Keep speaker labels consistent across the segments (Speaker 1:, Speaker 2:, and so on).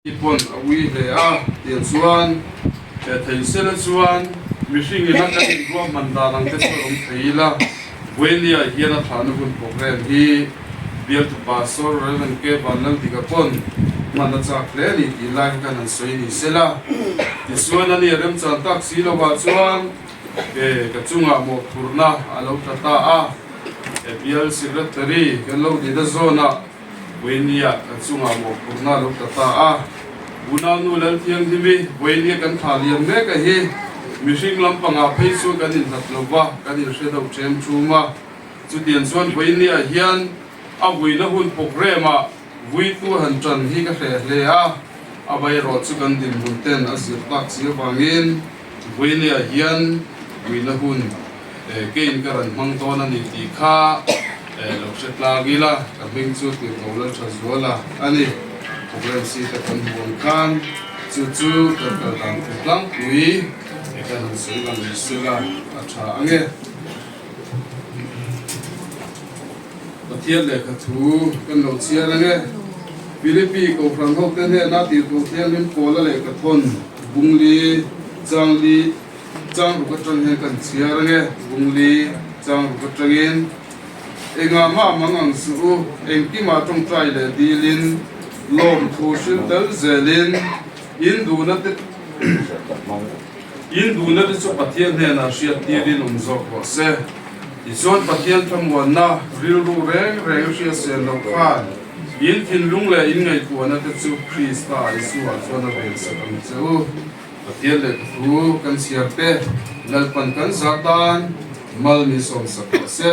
Speaker 1: I pawn a ui hle a, tiang chuan he thei sela chuan mihring ina kan inruahman dan ang te chu a awm thei ila, Buenia hian a thlahna hun programme hi bialtu Pastor Rev. K. Vanlaldiga pawn hman a chak hle a ni tih lai hi khan han sawi ni sela. Tichuan ani a remchan tak si lovah chuan he ka chungah mawhphurhna a lo tla ta a, he bial Secretary kan lo nihna zawnah, Vawinia kan chungah mawhphurhna a lo tla ta a, Unaunu Lalthianghlimi Vawinia kan thlah liam mek a hi mihring lampangah phei chu kan inhlat lo va, kan inhre deuh ṭhem ṭhum a. Chutiang chuan Vawinia hian a vuina hun programme-ah vuitu han ṭan hi ka hreh hle a, a bairawh chu kan dinhmun ten a zir tak si avangin Vawinia hian vuina hun Keiin ka rawn hmang dawn a ni tih kha lo hre tlang ila, ka hming chu Tirhko Lalthazuala a ni. Programme seat a kan hmuh ang khan chu chu kan kal dan thu tlangpui kan han sawi lang ni sela a tha ang e. Pathian lehkha thu kan lo chhiar ang e. Philippi Kohhran hote hnena Tirhko Thianghlim Pawla lehkha thawn Bungli Changli Chang ruk atang hian kan chhiar ange, Bungli chang ruk atangin engah mah mang ang suh u, engkimah tawngtai leh dilin, lawmthu hrilh tel zelin, in duhna te in duhna te chu Pathian hnenah hriat tirin awm zawk rawh se. Tichuan Pathian thlamuanna rilru reng reng hriatsen loh khan in thinlung leh in ngaihtuahna te chu Krista Isua chuan a vensak ang che u. Pathian lehkha thu kan chhiar te Lalpan kan za tan mal min sawmsak rawh se.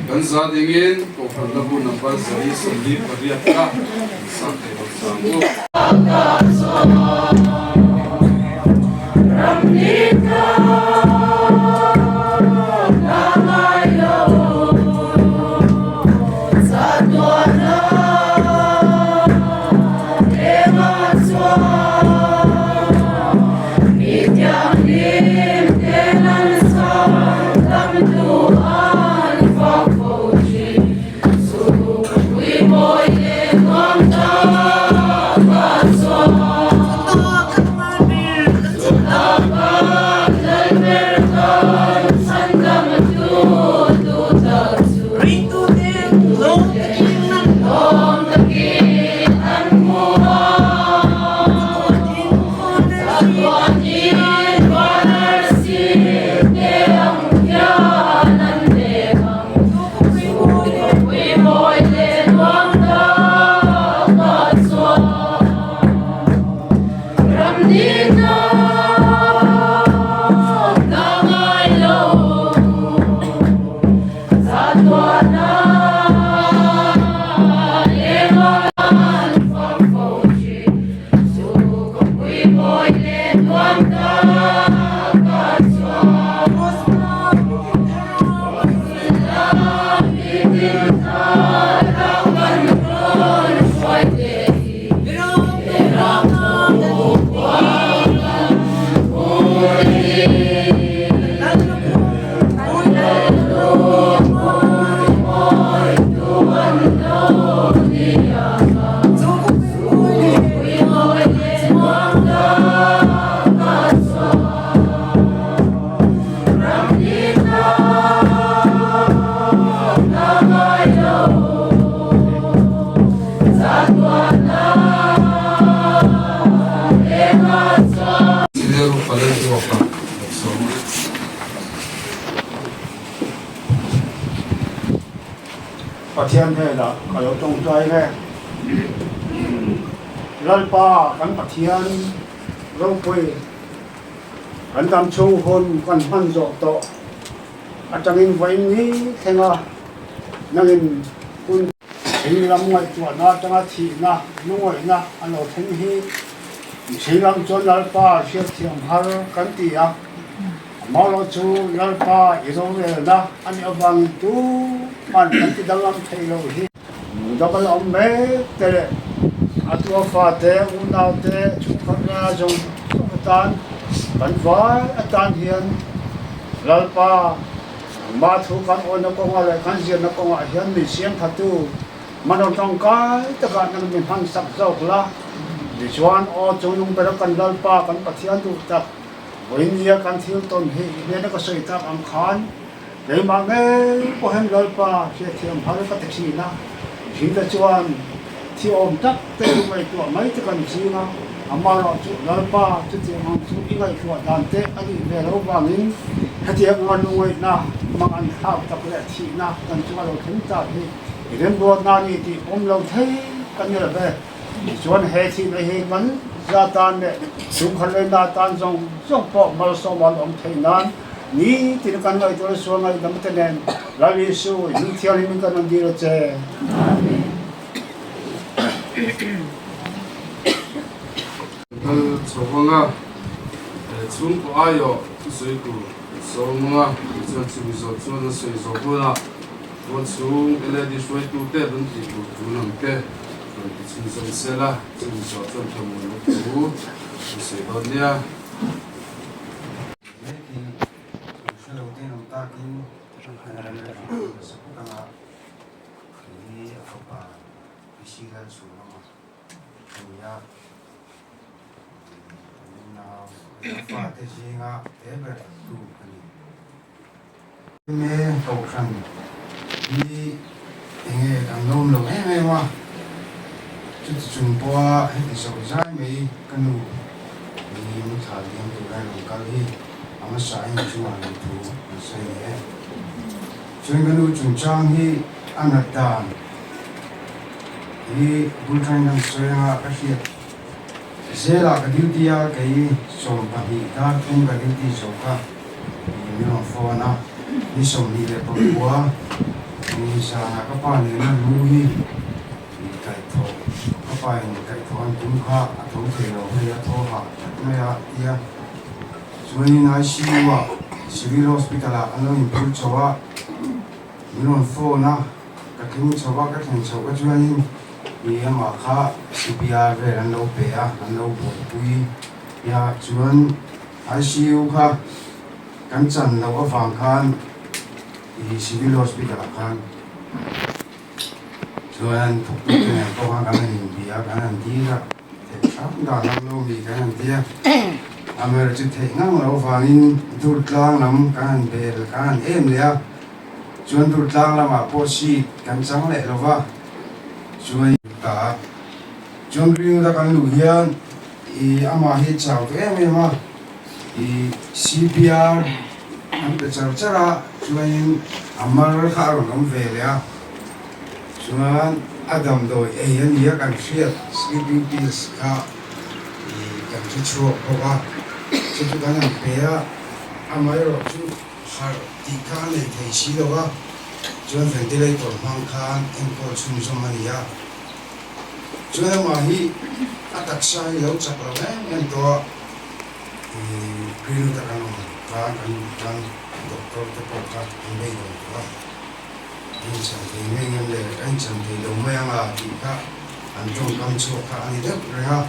Speaker 1: Kan za dingin Kohhran la bu number 148 kha sak thei lo chang u.
Speaker 2: Pathian hnenah ka lo tawngtai reng. Lalpa kan Pathian ropui kan dam chhung hun kan hman zawh tawh atangin vawiin ni thleng a nangin hun Thing lam ngaihtuahna atanga thihna, lungaihna a lo thleng hi mihring lam chuan Lalpa hriatthiam har kan ti a, amaherawh chu Lalpa i rorelna a nih avangin tuman kan ti danglam thei lo hi. Dam a la awm mek te leh a tua fate, unaute, chhungkhat rala zawng zawng atan kan vai atan hian Lalpa Mah thu kan awlna kawngah leh kan zirna kawngah hian min siam thatu Mano tangkai takah nang mi hmansak zawk la. Tichuan, Aw chungnung bera kan Lalpa, kan Pathian duh tak, vawinia kan thil tawn hi i hnena ka sawi tak ang khan, keimah ngei pawhin Lalpa hriatthiam har ka ti thin a. Mihringte chuan thi awm tak te chu ngaihtuah mai te kan ching a, amaherawhchu Lalpa chutiang ang chu i ngaihtuah dan te a nih ve lo vangin hetiang anga lungaihna, hmang an thlak tak leh thihna kan chunga lo thleng tak hi i remruatna a ni tih pawm lo thei kan ni lo ve. Tichuan he thihna hi kan za tan leh chhungkhat leina tan zawng zawng pawh malsawm an awm theih nan nitin kan ngaihtuah leh sual ngaihdam te nen Lal Isu i hming thianghlim in kan rawn dil a che.
Speaker 1: Kal chho anga chhungkaw aiawh thusawi tur sawm anga tichuan chumi zawh chuan a sawi zawh hunah Tuan chhung LAD hruaitute an tih tur tun ang te rawn ti chhunzawm se la, chumi zawh chuan thlamuanna thu an sawi dawn nia.
Speaker 3: Mekin an hre lo te an awm takin nasa bawk anga kei hi a fapa PC Lalchhunga a ni a, an nau a fate zinga te ber tu a ni. Enge kohhran hi enge kan lawm lo em em a, chuti chung pawha heti zawh zai mai ka nu hi muthla diam tura rawn kal hi a hmasa in chungah lo thu an sawi ni e. Chuan ka nu chungchang hi a nat dan hi bul tangin kan sawi anga ka hriat zelah ka duty a kei 12 dar thum ka duty zo kha. Min rawn phone a, ni 29 ni zanah ka pa nena lu hi kaihthawh, ka pa in kaihthawh an tum kha a tho thei lo hei a thaw hah tlat mai a tia. Chuanin ICU ah Civil Hospital ah an lo inphur chho a, min rawn phone a, ka thleng chho a, ka thlen chhoh ka chuanin mi amah kha CPR vel an lo pe a, an lo buaipui nia chuan ICU kha kan chan loh avang khan i Civil Hospital ah khan chuan thawktu te nen pawh khan kan han inbia a, kan han dil a, theih hram dan ang lo mi kan han ti a, amaherawhchu chu theih ngang loh avangin Durtlang lam kan han bel kan han em leh a, chuan Durtlang lamah pawh seat kan chang leh lo va, chuan ta a, chuan Greenwood a kan luh hian. I amah hi chau ta em em a, i CPR an pe char char a, chuanin a mar kha a rawn awm ve leh a, chuan a damdawi ei a nia kan hriat sleeping pills kha i kan hre chhuak bawk a, chu chu kan han pe a, amaherawh chu harh tih kha a nei thei si lo a, chuan ventilator hmang khan enkawl chhunzawm a ni a. Chuan amah hi a taksa hi lo chak lo em em tawh a, ih green tak an awm khan kan kan doctor te pawh kha an bei dawn tawh a, an inchhan thei ngei ngem le ka inchhan thei lo mai anga tih kha an tawngkam chhuak kha a ni deuh reng a.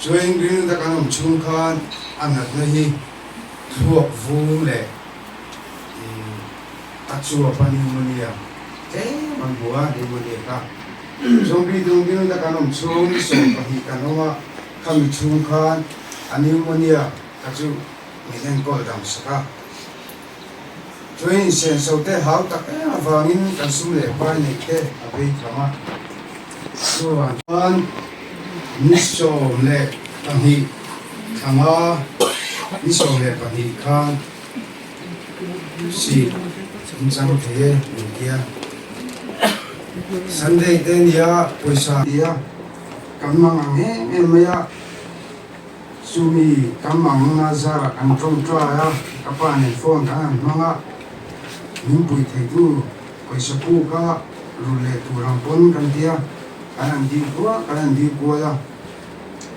Speaker 3: Chuan green tak an awm chhung khan a natna hi thluak vung leh ih A chuap a pneumonia tlem an hmu a, pneumonia kha zombie dung ding tak an awm chhung ni 12 kan awm a, khami chhung khan a pneumonia kha chu min enkawl dam sak a. Chuan insenso te hau tak em avangin kan sum leh pai neih te a bei tham a, chuvang chuan ni 12 thlanga ni 12 khan Seat in chang thei e min tia. Sunday te nia pawisa tia kan mang ang em em mai a, chumi kan mang na zarah kan tawngtai a, ka pa nen phone kan han hmang a, min pui theitu pawisa puk a rulh leh tur ang pawn kan tia, kan han dil kual kan han dil kual a,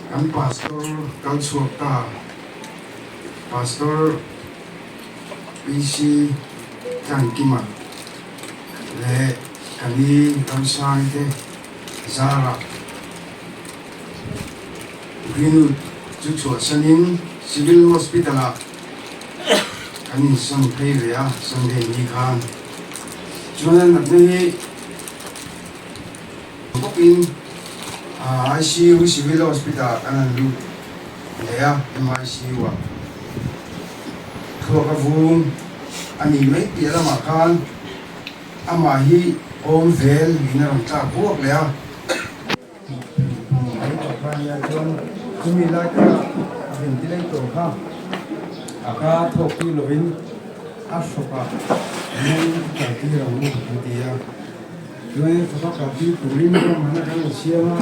Speaker 3: kan pastor kal chhuak ta. Pastor PC Tlankima leh Kani Ramsang te zarah Greenwood chu chhuahsanin Civil Hospital-ah kan insawn phei ve a Sunday ni khan. Chuan a natna hi bawkin a. ICU Civil Hospital ah kan han lut leh a, MICU ah thluak a vung a nih mai piah lamah khan amah hi awm vel in a rawn tlak buak leh a. Chumi lai kha a ventilator kha a ka thawk tir lovin a hrawkah mei a kal tir ang u an ti a. Chuan hrawka kal tir turin ruahmanna kan rawn siam a,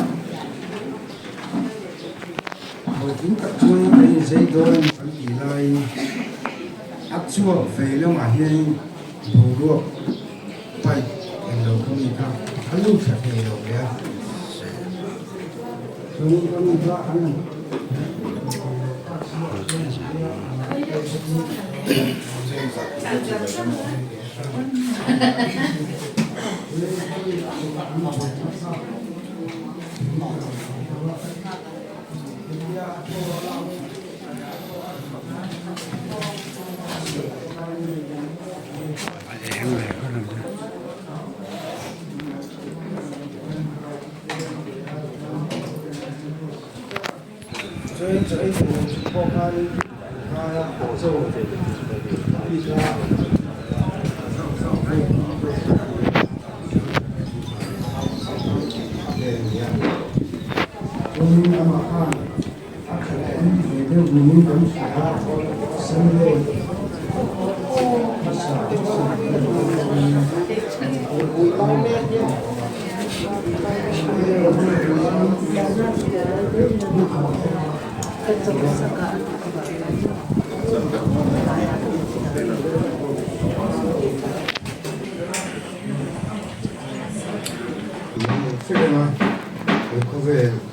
Speaker 3: hlawhtling tak chuan kan inzei dawn a ni kan tih laiin a chhuak ve lamah hianin boruak Pipe englo kha mi kha a lut thla thei lo hle a, chuanin ka mi kha an han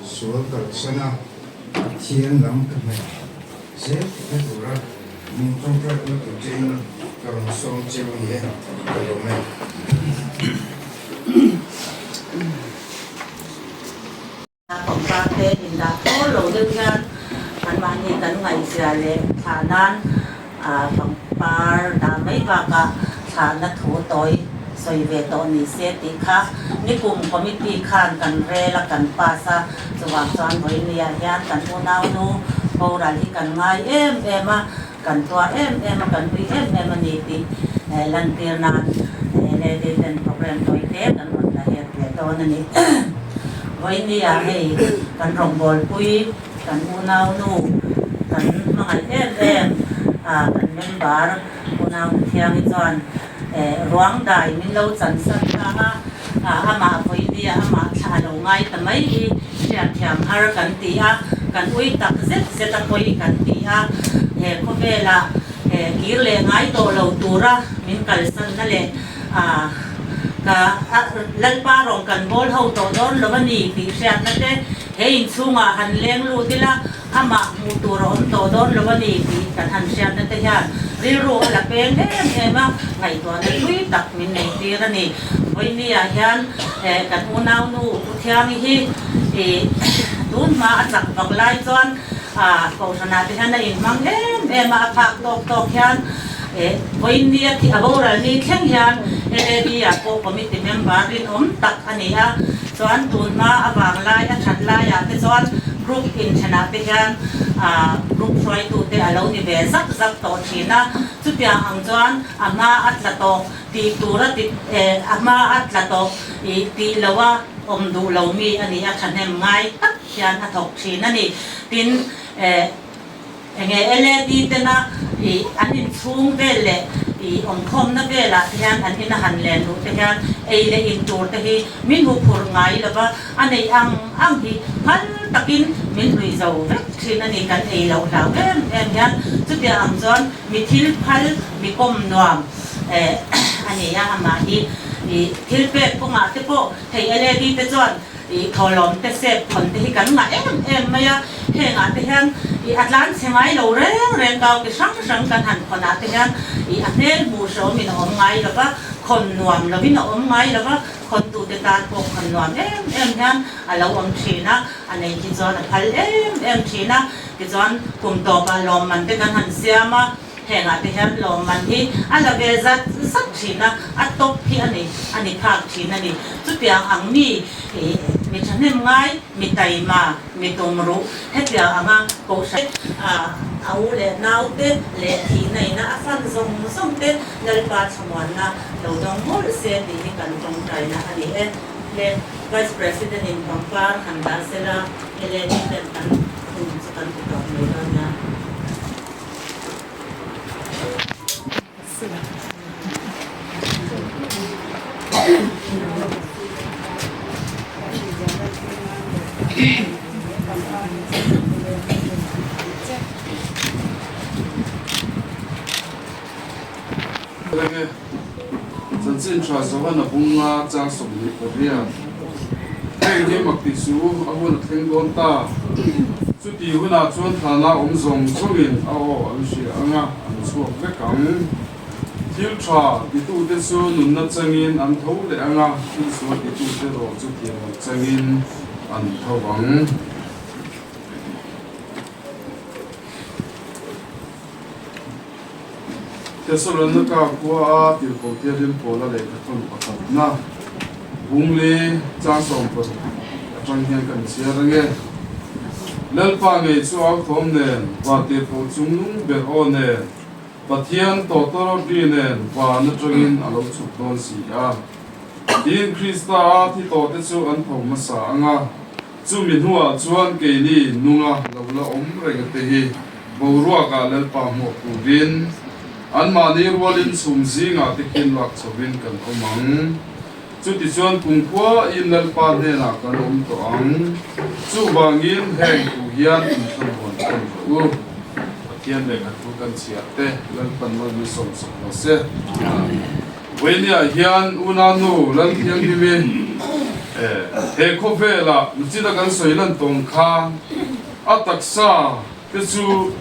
Speaker 3: Sual kalsana Pathian lam ka hnaih zel theihna tura min contract na tur chein ka rawn sawm cheu a ni e, ka lawm e.
Speaker 4: Pangpar te indah thawl lo deuh hian anmahni kan ngaihzia leh thlah nan pangpar dah mai bakah thlahna thu tawi sawi ve tawh ni se tih kha nikum committee khan kan rel a kan pass a, chuvang chuan vawinia hian kan unaunu boral hi kan ngai em em a, kan tuah em em a, kan ui em em a ni tih lantir nan lady ten program tawi te kan rawn la her ve dawn a ni. Vawinia hei kan rawngbawlpui kan unaunu kan hmangaih em em a kan member Unau Thiangi chuan ruang dai min lo chan san ta a, amah vawinia amah thla a lo ngai ta mai hi hriatthiam har kan ti a, kan ui tak zet zet a pawi kan ti a, he khawvelah kir leh ngai tawh lo tura min kalsanna leh ka Lalpa rawng kan bawl ho tawh dawn lo a ni tih hriatna te he inchhungah han leng lut ila, Amah hmuh tur a awm tawh dawn lo a ni tih kan han hriatna te hian rilru a la peng em em a, ngaihtuahna thui tak min nei tir a ni. Vawinia hian kan unaunu U Thiangi hi ih tun hma a chak vak lai chuan kohhranah te hian a inhmang em em a, a phak tawk tawk hian vawinia a boral ni thleng hian LAD ah pawh committee member rinawm tak a ni a. Chuan tun hma a vang lai a that laiah te chuan group inthenah te hian ah group hruaitu te a lo ni ve zak zak tawh thin a, chutiang ang chuan a hma a tla tawh tih tur a ti eh a hma a tla tawh ih tih loh a awm duh lo mi a ni a thahnem ngai tak hian a thawk thin a ni. Tin eh. Enge LAD tena ih an inchhung vel leh ih awmkhawmna velah te hian an ina han len luh te hian ei leh in tur te hi min hu phurh ngai lo va, a neih ang ang hi phal takin min hlui zo vek thin a ni kan ei loh hlau em em hian chutiang ang chuan mi thil phal mi kawm nuam eh a ni a amah hi ih thil pek kawngah te pawh hei LAD te chuan Ih thawhlawm te sep thawn te hi kan ngah em em mai a, hengah te hian ih a tlan chhe ngai lo reng reng kau ki hrang hrang kan han khawn ah te hian ih a hmel hmuh hreawm in a awm ngai lo va, khawn nuam lo in a awm ngai lo va, khawn tu te tan pawh khawn nuam em em hian a lo awm thin a, a nei hi chuan a phal em em thin a, tichuan kum tawpah lawmman te kan han siam a. Hengah te hian lawmman hi a la ve zat zat thin a, a top hi a ni a ni phak thin a ni. Chutiang ang mi ih Mi thahnem ngai, mi taima, mi tumruh hetiang anga kohhran a u leh naute leh thihna ina a fan zawng zawng te Lalpa thlamuanna lo dawng mawlh se tih hi kan tawngtaina a ni e. Le Vice President in pangpar han dah sela Helen-i ten kan hun chu kan ti tawp mai dawn nia.
Speaker 1: Chanchin tha Johana bunga chang 28 Heng hi mak tih suh u, a hun a thleng dawn ta. Chuti hunah chuan thlana awm zawng zawngin a aw an hria ang a, an chhuak vek ang. Thil tha titute chu nunna changin an tho leh ang a, thil sual titute erawh chu thiamloh changin an tho ang. Thesalonika khua a tirhkoh Thianghlim Pawla lehkhathawn pakhatna Bungli chang 16 atang hian kan chhiar ang e. Lalpa ngei chu au thawm nen, va tirhkoh chungnung ber aw nen, Pathian tawtawrawtri nen van atangin a lo chhuk dawn si a. Tin, Krista a thi tawhte chu an tho hmasa ang a. Chumi hnuah chuan keini nunga lo la awm reng te hi boruakah Lalpa hmuak turin anmahni rualin chhum zingah te khin lak chhovin kan awm ang. Chutichuan kumkhuain Lalpa hnenah kan awm tawh ang. Chuvangin heng thu hian inthlamuan tawn rawh u. Pathian lehkhathu kan chhiah te Lalpan mawlmi sawmsak rawh se. Vawinia hian unanu Lalthianghlim-i he khawvela nuchina kan sawi lan tawng kha a taksa te chu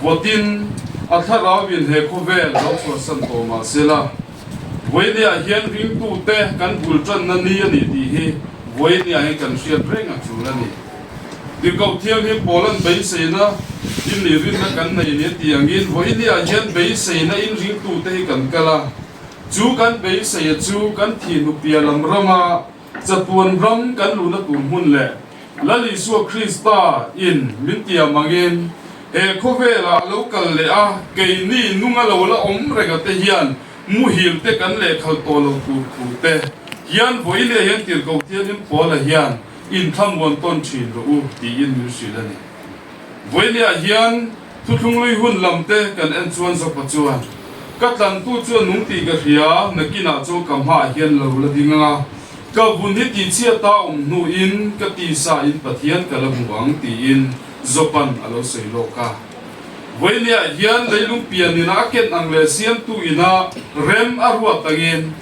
Speaker 1: vawtin a thlarauin he khawvel lo chhuahsan tawh mah sela, Vawinia hian ringtute kan bul tanna ni a ni tih hi Vawinia hian kan hriat reng a tul a ni. Tirhkoh Thianghlim Paula'n beiseina in nih rinna kan nei nia tih angin Vawinia hian beiseina in ringtute hi kan kal a, chu kan beiseia chu kan thihnu piah lam rama chatuan ram kan luhna tur hmun leh Lal Isua Krista in min tiam angin he khawvelah a lo kal leh a, keini nunga lo la awm renga te hian muhil te kan lehkhalh tawh lo tur thu te hian Vawinia hian Tirhkoh Thianghlim Paula hian Inthlamuan tawn thin rawh u tiin min hrilh a ni. Vawinia hian thuthlunglui hun lam te kan en chuan Zawpa chuan, Ka tlantu chu a nung tih ka hria, nakinah chuan ka hmaah hian lo la ding ang a, ka vun hi tihchhiat ta awm hnuin ka tisa in Pathian ka la hmu ang tiin Zawpa'n a lo sawi lawk a. Vawinia hian leilung pian ina a ken ang leh siamtu ina rem a ruat angin,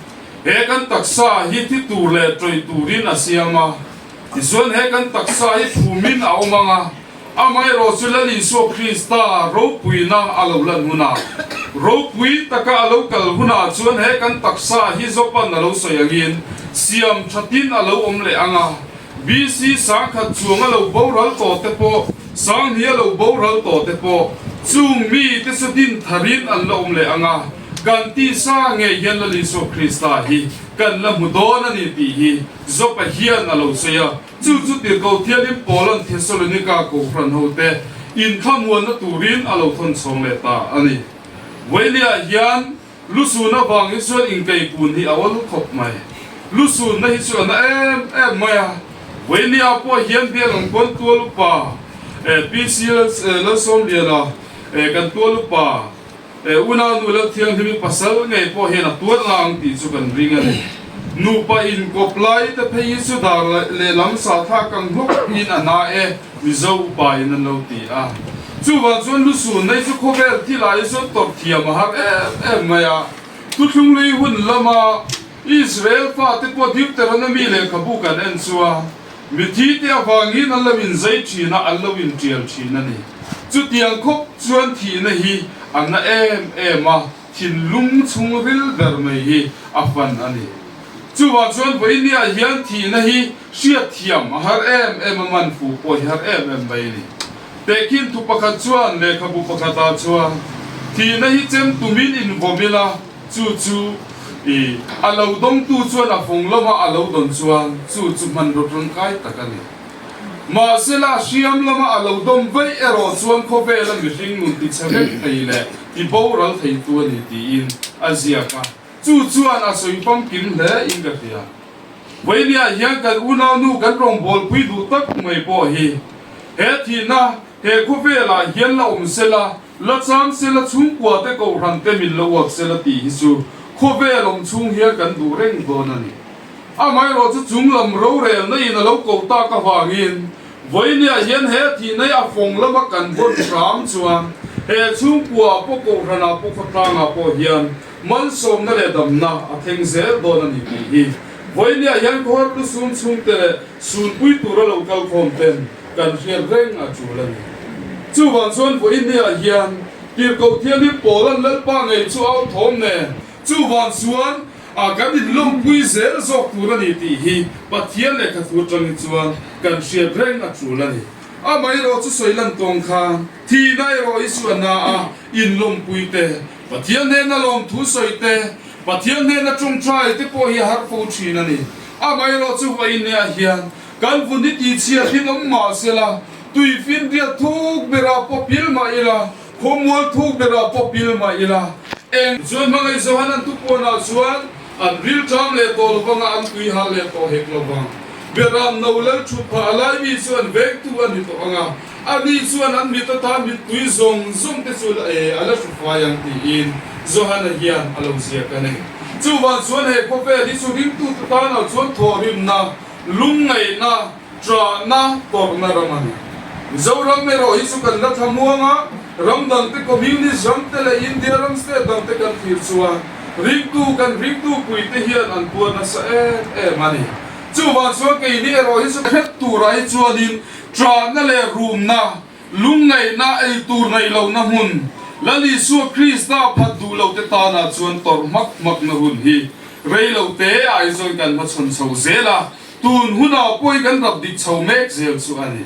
Speaker 1: He kan taksa hi thi tur leh tawih turin a siam a, tichuan he kan taksa hi phumin a awm ang a, amaherawh chu Lal Isua Krista ropuina a lo lan hunah, ropui taka a lo kal hunah chuan he kan taksa hi Jopan a lo sawi angin siam thatin a lo awm leh ang a, BC 1000 chuang a lo boral tawh te pawh, 2000 a lo boral tawh te pawh, chung mite chu din tharin an la awm leh ang a, kan tisa ngei hian Lal Isua Krista hi kan la hmu dawn a ni tih hi Jopa hian a lo sawi a, chu chu Tirhkoh Thianghlim Paula'n Thesalonika Kohhran hote inthlamuanna turin a lo thawn chhawng leh ta a ni. Vawinia hian Lusun avang hi chuan inkeipun hi a awl khawp mai. Lusunna hi chu a na em em mai a. Vawinia pawh hian biak ang pawn tual upa PC Lalsawmliana kan tual upa unau nu Lalthianghlimi pasal ngei pawh hian a tuar na ang tih chu kan ring a ni. Nupa inkawp lai te phei hi chu dar lehlam sahthlak ang hlawk in a na e. Mizo upa in an lo ti a. Chuvang chuan lusun nei chu khawvel thil ah hi chuan tawrh thiam a har em em mai a. Thuthlunglui hun lama Israel fate pawh Deuteronomy lehkhabu kan en chuan mithi te avangin an lo inzei thin a, an lo intial thin a ni. Chutiang khawp chuan thihna hi a na em em a, thinlung chhungril ber mai hi a fan a ni. Chuvang chuan vawinia hian thihna hi hriatthiam a har em em a, man fu pawh hi har em em mai a ni. Tehkhin thu pakhat chuan lehkhabu pakhatah chuan thihna hi chem tumin invawm ila, chu chu I a lo dawngtu chuan a fawng lama a lo dawn chuan chu chu hmanraw tangkai tak a ni. Mahsela hriam lama a lo dawm vaih erawh chuan khawvela mihring nun tichhe vek thei leh tiboral theitu a ni tiin a ziak a, chu chuan a sawi famkim hle in ka hria. Vawinia hian kan unaunu kan rawngbawlpui duh tak mai pawh hi he thihna he khawvelah hian la awm sela, La chang sela chhungkua te kohhran te min lo uap sela tih hi chu khawvel awm chhung hian kan duh reng dawn a ni. Amaherawh chu chung lam rorelna in a lo ko tak avangin vawinia hian he thihna hi a fawng lama kan vawn hram chuan he chhungkua ah pawh kohhran ah pawh khawtlang ah pawh hian malsawmna leh damna a thleng zel dawn a ni tih hi vawinia hian khawhar lusum chhungte leh sunpui tura lo kal khawm ten kan hriat reng a tul a ni. Chuvang chuan vawiin niah hian Tirhkoh Thianghlim Paula'n Lalpa ngei chu au thawm nen, chuvang chuan a kan inlawmpui zel zawk tur a ni tih hi Pathian lehkha thu atangin chuan kan hriat reng a tul a ni. Amaherawh chu sawi lan tawng khan thihna erawh hi chu a na a, inlawmpui te, Pathian hnena lawmthu sawi te, Pathian hnena tawngtai te pawh hi a har fo thin a ni. Amaherawh chu vawiin niah hian Kan vun hi tihchhiat hi awm mah sela, tui finriat thuk berah pawh pil mah ila, khawmual thuk berah pawh pil mah ila, eng. Chuan hmangaih Johan an thupuanah chuan an ril ṭam leh tawh lovanga an tui hal leh tawh hek lovang. Beram no lal ṭhut phah a lai mi chu an vengtu a ni tawh ang a, ani chuan an mit atan mittui zawng zawng te chu a la hru fai ang tiin Johana hian a lo ziak a ni. Chuvang chuan he khawvel hi chu ringtute tanah chuan thawhrimna, Lungngaihna, ṭahna, tawrhna ram a ni. Mizoram erawh hi chu kan la thlamuang a, ram dangte Communist ramte leh India ram state dangte kan thlir chuan ringtu kan ringtu puite hian an tuar nasa em em a ni. Chuvang chuan keini erawh hi chu hret turah hi chuanin ṭahna leh rumna, lungngaihna ei tur neih lohna hmun, Lal Isua Krista phat duh lote tanah chuan tawrh hmak hmakna hun hi Rei lo te Aizawl kan hmachhawn chho zel a, tun hunah pawi kan rap dik chho mek zel chu a ni.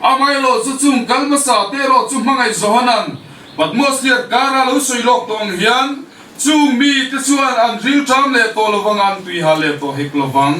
Speaker 1: Amaherawh chu chung kal hmasa te erawh chu hmangaih Johanan Patmos hliat kara lo sawi lawk tawh ang hian chung mi te chuan an ril ṭam leh tawh lovang a, an tui ha leh tawh hek lovang.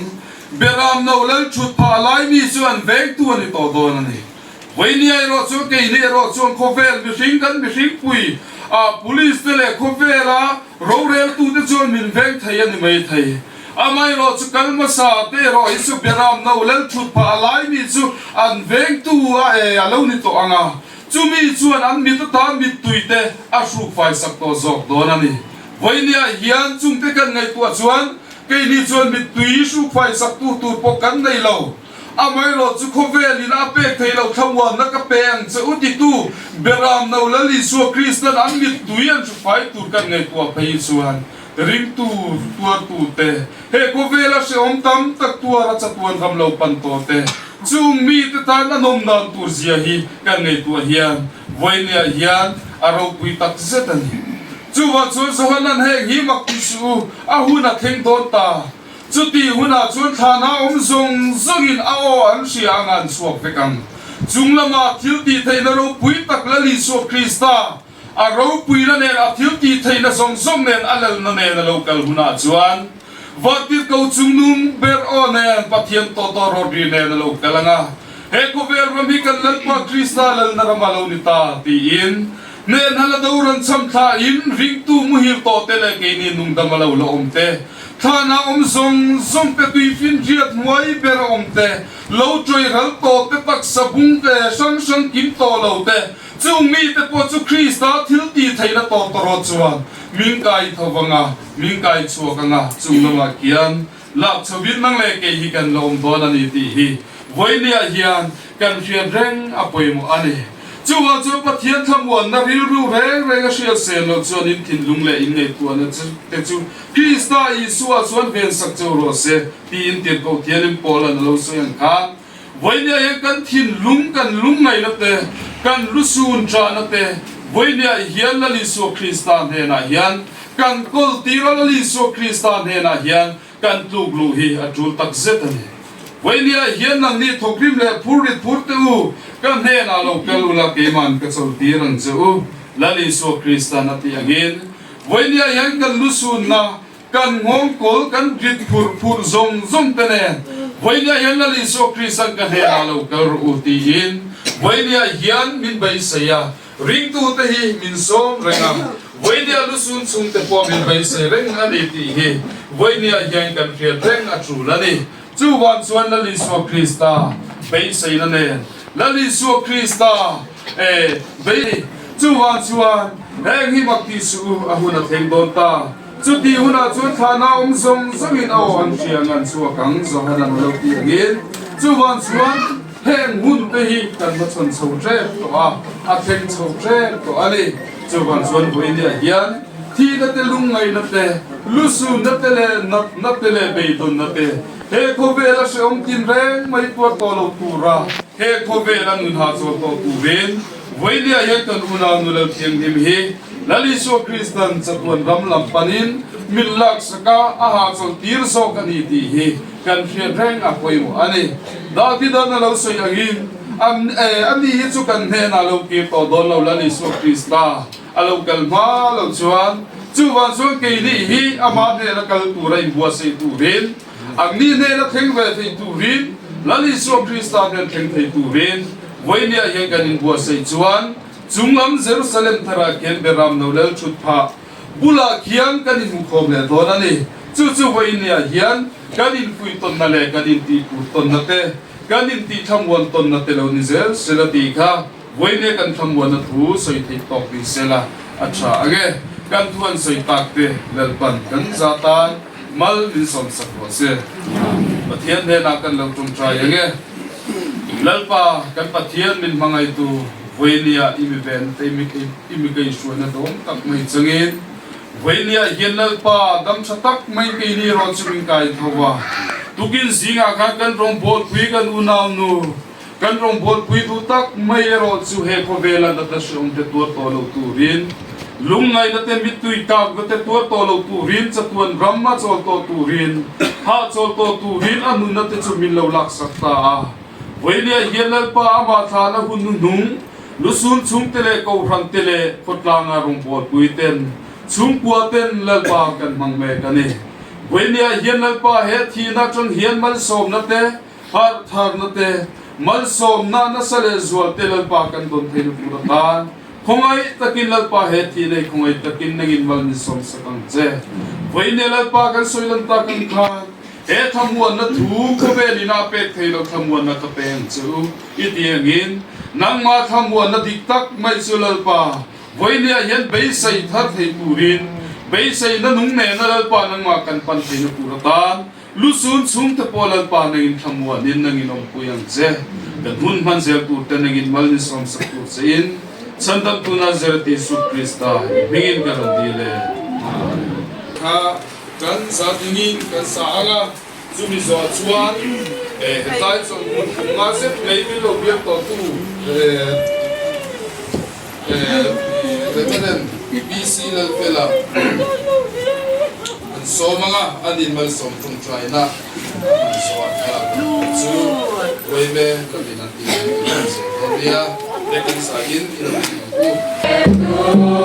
Speaker 1: Beram no lal ṭhut phah lai mi chu an vengtu a ni tawh dawn a ni. Vawinia erawh chuan keini erawh chuan khawvel mihring kan mihring pui a, police te leh khawvela Roreltute chuan min veng thei a ni mai thei. Amaherawh chu kal hmasa te erawh hi chu Beram no lal thut phah a lai mi chu an vengtu a e a lo ni tawh ang a, chumi chuan an mit atan mittui te a hruk fai sak tawh zawk dawn a ni. Vawinia hian chungte kan ngaihtuah chuan keini chuan mittui hruk fai sak tu tur pawh kan nei lo. Amaherawh chu khawvelin a pek theih loh thlamuanna ka pe ang che u titu Beram no Lal Isua Kristan an mittui an hrufai tur kan ngaihtuah phei hi chuan ringtu tuartute he khawvela hrehawm tam tak tuara chatuan ram lo pan tawh te chung mite tan a nawm dan tur zia hi kan ngaihtuah hian vawinia hian a ropui tak zet a ni. Chuvang chuan Johanan heng hi mak ti suh u, a hun a thleng dawn ta. Chuti hunah chuan thlana awm zawng zawngin a aw an hria anga an chhuak vek ang. Chung lama thil tih theihna ropui tak Lal Isua Krista, a ropuina nen a thil tih theihna zawng zawng nen a lalna nen a lo kal hunah chuan Vantirhko chungnung ber aw nen Pathian tawtawh rawt ri nen a lo kal ang a, he khawvel ram hi kan Lalpa Krista lalna ram a lo ni ta tiin hnehna la do rawn cham thlain ringtu muhil tawh te leh keini nungdam a lo la awm te Thlana awm zawng zawng te tuifinriat hnuai ber a awm te, lo ṭawih ral tawh te taksa bung te hrang hrang kim tawh lo te, chung mite pawh chu Krista thil tih theihna tawh tawrawt chuan min kai tho vang a, min kai chhuak ang a, chung lamah khian lak chhovin nang leh kei hi kan la awm dawn a ni tih hi vawinia hian kan hriat reng a pawimawh a ni. Chuvang chuan Pathian thlamuanna rilru reng reng a hriat sel loh chuan in thinlung leh in ngaihtuahna te chu Krista Isua chuan vensak cheu rawh se tiin Tirhkoh Thianghlim Paula'n a lo sawi ang khan, Vawinia hian kan thinlung kan lungngaihna te, kan lusun ṭahna te, vawinia hian Lal Isua Krista hnenah hian kan kawl tir a, Lal Isua Krista hnenah hian Kan tluk luh hi a tul tak zet a ni. Vawinia hian nangni thawkrim leh phur rit phur teh u, ka hnenah lo kal ula keiman ka chawlh tir ang che u, Lal Isua Kristan a tih angin. Vawinia hian kan lusunna, Kan nghawngkawl kan rit phurh phurh zawng zawng te nen Vawinia hian Lal Isua Kristan ka hnenah lo kal rawh u tiin Vawinia hian min beisei a, ringtute hi min sawm reng a, Vawinia lusun chhungte pawh min beisei reng a ni tih hi Vawinia hian kan hriat reng a tul a ni. Chuvang chuan Lal Isua Krista beiseina nen Lal Isua Krista bei chuvang chuan heng hi mak tih suh u a hun a thleng dawn ta. Chutih hunah chuan thlahna awm zawng zawngin a aw an hria ngan chhuak ang Johan an lo tih angin chuvang chuan heng hun te hi kan va chhawn chho tep tawh a, a thleng chho tep tawh a ni. Chuvang chuan vawinia hian thihna te lungngaihna te, lusunna te leh natna te leh beidawnna te he khawvela hrehawm tin reng mai tuar tawh lo tura he khawvela nun hahchawl tawh turin vawinia hian kan unau nu Lalthianghlim hi Lal Isua Kristan chatuan ram lam panin min laksak a, a hahchawlh tir zawk a ni tih hi kan hriat reng a pawimawh a ni. Davidan a lo sawi angin, A ni hi chu kan hnenah lo kir tawh dawn lo Lal Isua Krista a lo kal hma lo chuan, chuvang chuan keini hi amah hnena kal tura inbuatsaih turin, Anni hnena thleng ve thei turin, Lal Isua Krista hnen thleng thei turin vawinia hian kan inbuatsaih chuan, Chunglam Jerusalem tharah khian Beram no lal thut phah bulah khian kan inhmukhawm leh dawn a ni. Chu chu vawinia hian kan infuih tawnna leh kan intihput tawnna te, kan intihthlamuan tawnna te lo ni zel sela tih kha vawinia kan thlamuanna thu sawi theih tawk ni sela a tha ang e. Kan thu an sawi tak te Lalpan kan za tan mal min sawmsak rawh se. Pathian hnenah kan lo tawngtai ang e. Lalpa kan Pathian min hmangaitu Vawinia i mi ven te i mi kaihruaina dawm tak mai changin Vawinia hian Lalpa dam tha tak mai keini erawh chu min kai tho a. Tukin zingah khan kan rawngbawlpui kan unaunu, kan rawngbawlpui duh tak mai erawh chu he khawvela natna hreawm te tuar tawh lo turin, lungngaihna te mittui tlakna te tuar tawh lo turin, chatuan ram a chawl tawh turin, hahchawl tawh turin a nunna te chu min lo laksak ta a. Vawinia hian Lalpa amah thlahna hun hnuhnung, lusun chhungte leh kohhran te leh khawtlanga rawngbawlpui ten, chhungkua ten Lalpa kan hmang mek a ni. Vawinia hian Lalpa he thihna atang hian malsawmna te, harh tharna te, malsawmna nasa leh zual te Lalpa kan dawn theihna tur atan khawngaih takin Lalpa he thihna hi khawngaih takin nangin mal min sawmsak ang che. Vawinia Lalpa kan sawi lan tak ang khan, He thlamuanna thu khawvel ina pek thei lo thlamuanna ka pe ang che u i ti angin, nangmah thlamuanna dik tak mai chu Lalpa vawinia hian beisei thar thei turin, beiseina nung nena Lalpa nangmah kan pan theihna tur atan lusun chhungte pawh Lalpa nangin thlamuanin nangin awmpui ang che. Kan hun hman zel turte nangin mal ni sawmsak tur chein Chhandamtu Nazareth Isu Krista i hmingin ka rawn dil e. Amen. Kan za dingin kan sa ang a, chumi zawh chuan hetlai chawlhhmun kum nga zet mai min lo biak tawhtu Reverend PC Lalfela an sawm ang a, anin malsawm tawngtaina an zawh a thlalak ang tih chu Uaime lamin an tih ang tih kan zir dawn nia, he kan sa in i lo ti ang u.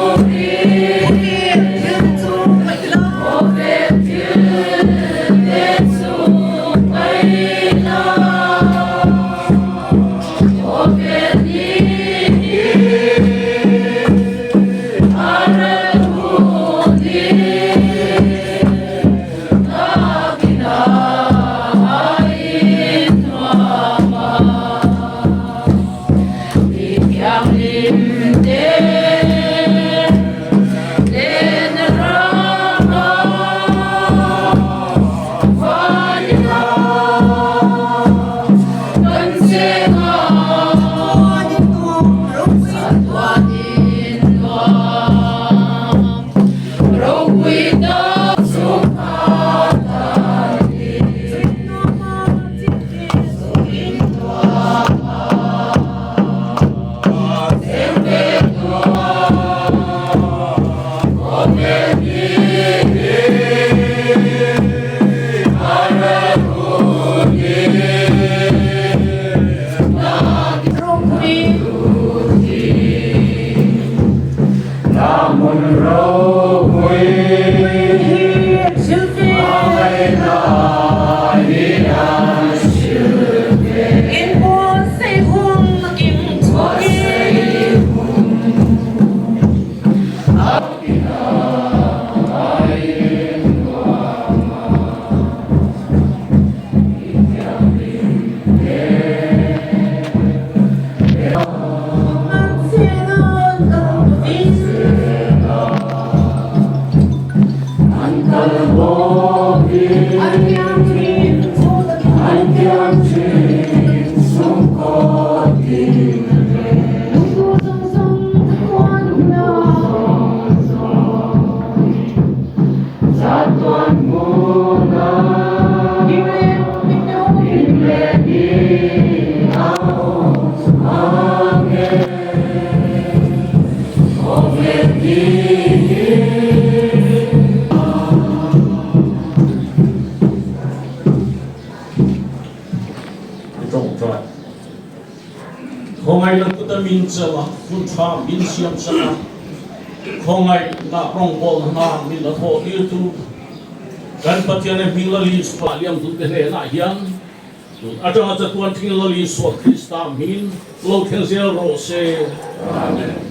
Speaker 5: I tawngtai. Khawngaihna kuta min chelh a, hun tha min siam sak a, khawngaihna rawngbawlna hna min la thawh tirtu kan Pathian e hming Lal Isua liam duhte hnenah hian tun atanga chatuan thing Lal Isua Krista hmingin lo thleng zel rawh se. Amen.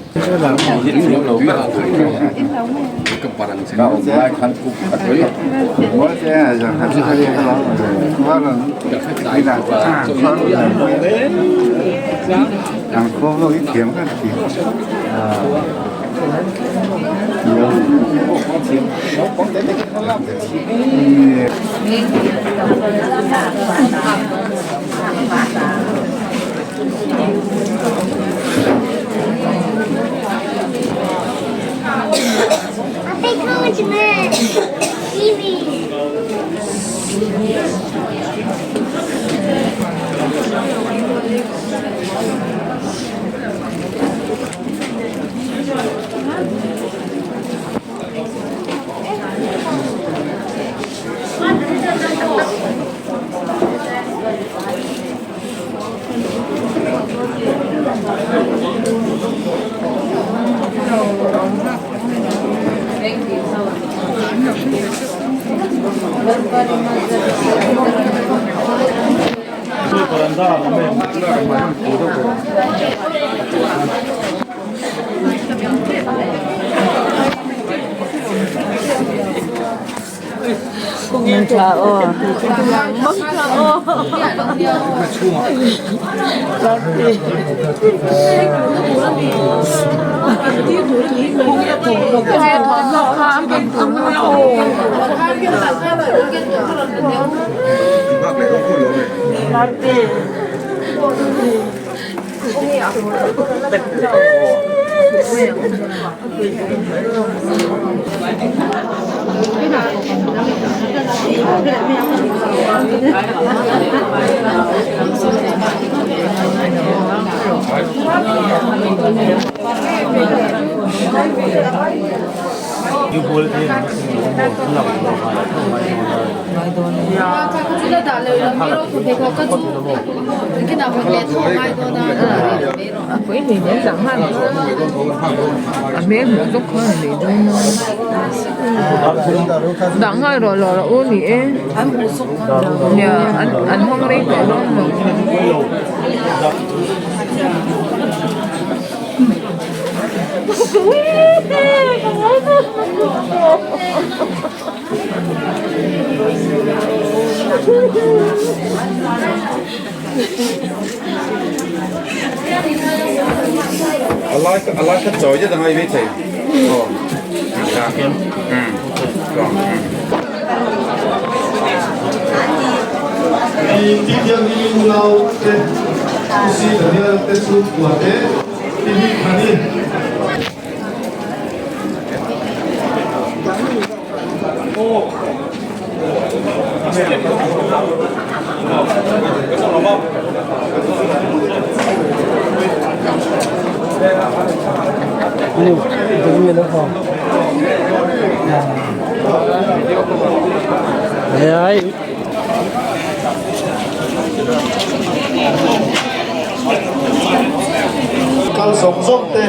Speaker 6: Kal zawng zawng te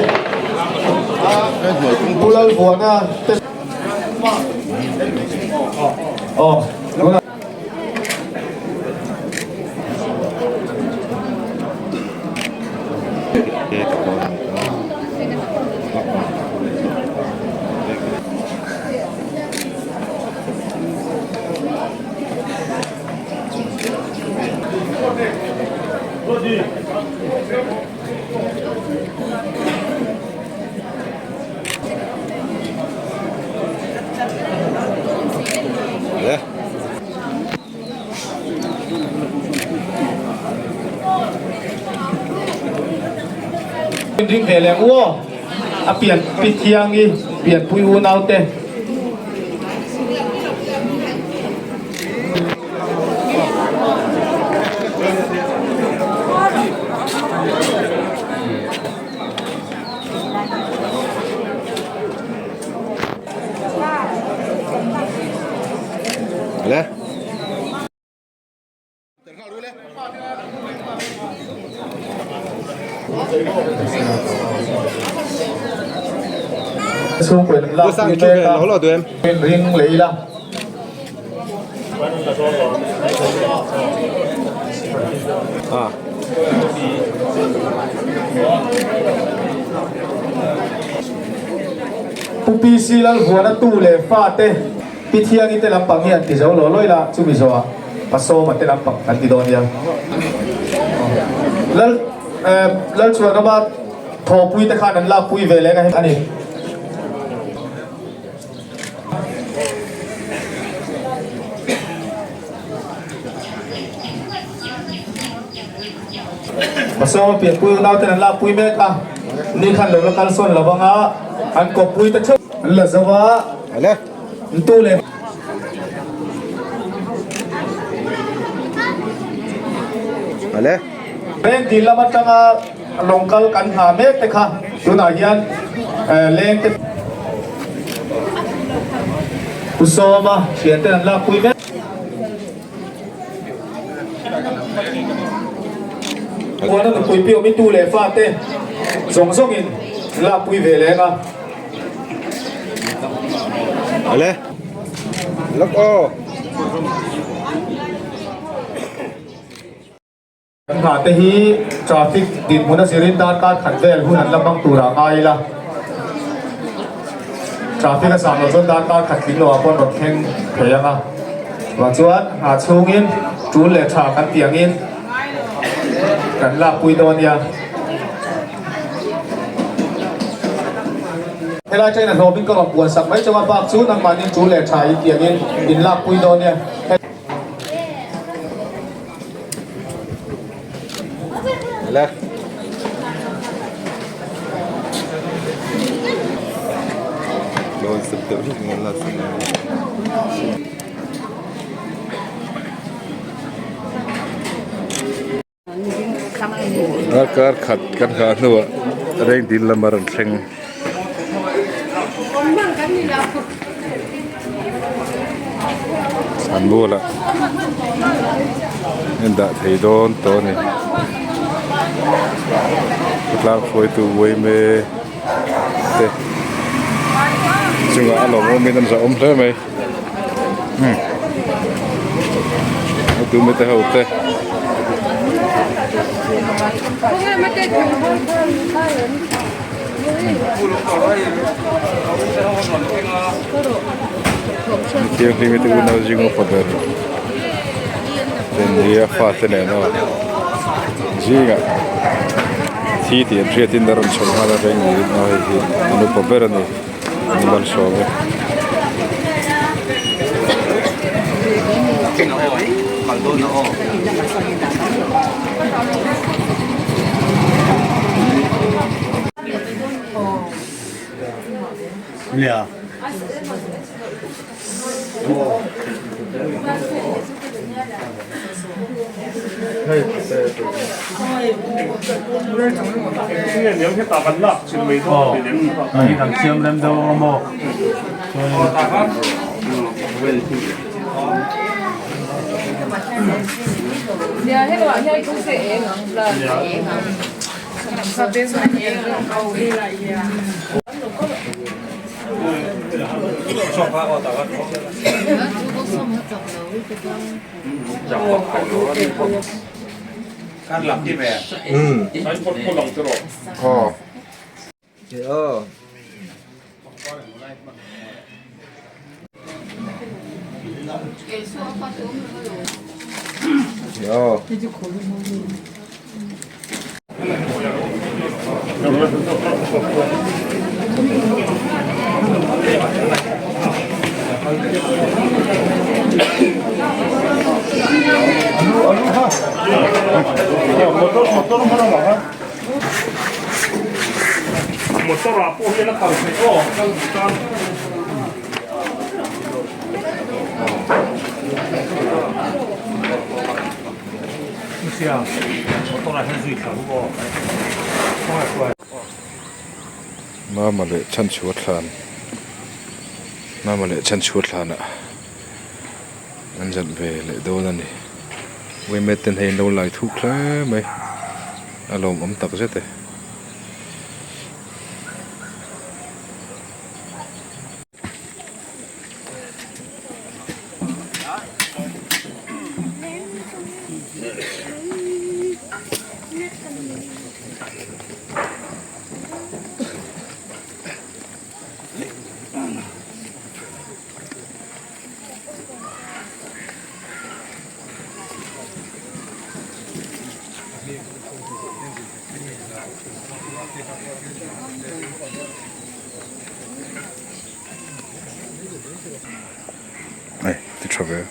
Speaker 6: Pu Lalvuana te aw. Ring ve leh u aw, a pian pi thiangi pianpui unaute. Chhungkaw in lak pui mek a, in ring leh ila. Pu PC Lalvuana tu leh fate Pi Thiangi te lampang hi an ti zo lo lawi la, chumi zawhah Pasawma te lampang kan ti dawn nia. Lal Lalchhuanawma thawhpui te khan an lakpui ve leh a ni. Pasawma pianpui unau ten an lakpui mek a, ni khan lo la kal sawn lo vang a, an kawppui te theuh an la zo a, an tu leh. Leng dil lam atanga lawng kal kan hna mek te kha tunah hian leng te Pu Sawma thian ten an lakpui mek. Puana nupui pi awmi tu leh fa te zawng zawngin lakpui ve leng a.
Speaker 3: Ale. Lak aw.
Speaker 6: Kan hna te hi traffic dinhmun a zirin darkar khat vel hun an la hmang turah ngai ila, traffic a zam loh chuan darkar khat tling loh ah pawh an rawn thleng thei ang a, chuvang chuan hna chhungin tul leh tha kan tih angin kan lakpui dawn nia. Helai train a hlawmin ka rawn buan sak mai chauh a, bak chu nangmahni tul leh tha in tih angin in lakpui dawn nia.
Speaker 1: Darkar khat kan nghah hnuah rengdil lam a rawn thleng. An bulah an dah thei dawn tawh a ni. Khawtlang hruaitu Uaime te chungah a lawmawmin an zahawm hle mai. A duhmi te ho te. Thianghlim hi te unau zing upa ber ten hi a fate nen aw zingah thi tih an hriatin a rawn chho nghal a reng niin aw hei hi an upa ber a ni an malsawm e. Mama leh chhanchhuah thlan Mama leh chhanchhuah thlanah an zalh ve leh dawn a ni.
Speaker 7: Uimet ten hei an lo lai thuk hle mai a lawmawm tak zet e. Ai ti tha ve.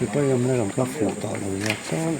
Speaker 8: Sipai awmna lam kha fuh tawh lo nia chuan